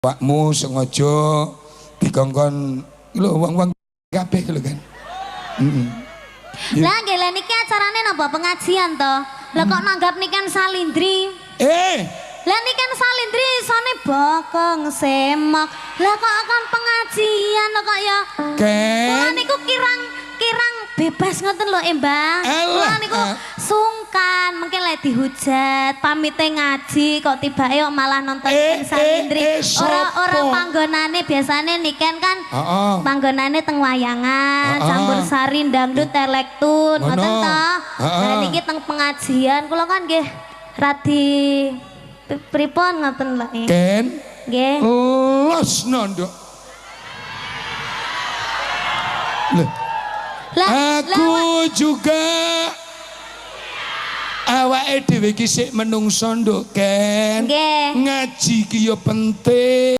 Awakmu sengaja dikongkon lho wong-wong kabeh lho kan. Heeh. Lah nggih, lah niki acarane napa, pengajian to? Lah kok nanggap Niken Salindri? Eh, Lah Niken Salindri isone bokong semok. Lah kok akan pengajian lho kok ya. Kula Ken. niku kirang kirang bebas ngoten lho, Mbah. Alah, Kula niku ah. sungkan, mungkin lek dihujat, pamite ngaji kok tibake kok malah nonton Eh, Niken Salindri. eh, eh, Ora ora sopo? Panggonane biasane Niken kan panggonane teng wayangan, campur sari, dangdut, elektron, Ngono. ngoten to. Lah niki teng pengajian, kula kan nggih radi pripun ngoten lho. Ken. Nggih. Los nduk. Loh, Lah aku juga awake dhewe iki sik menungso, nduk Ken. Nggih. Ngaji ki yo penting.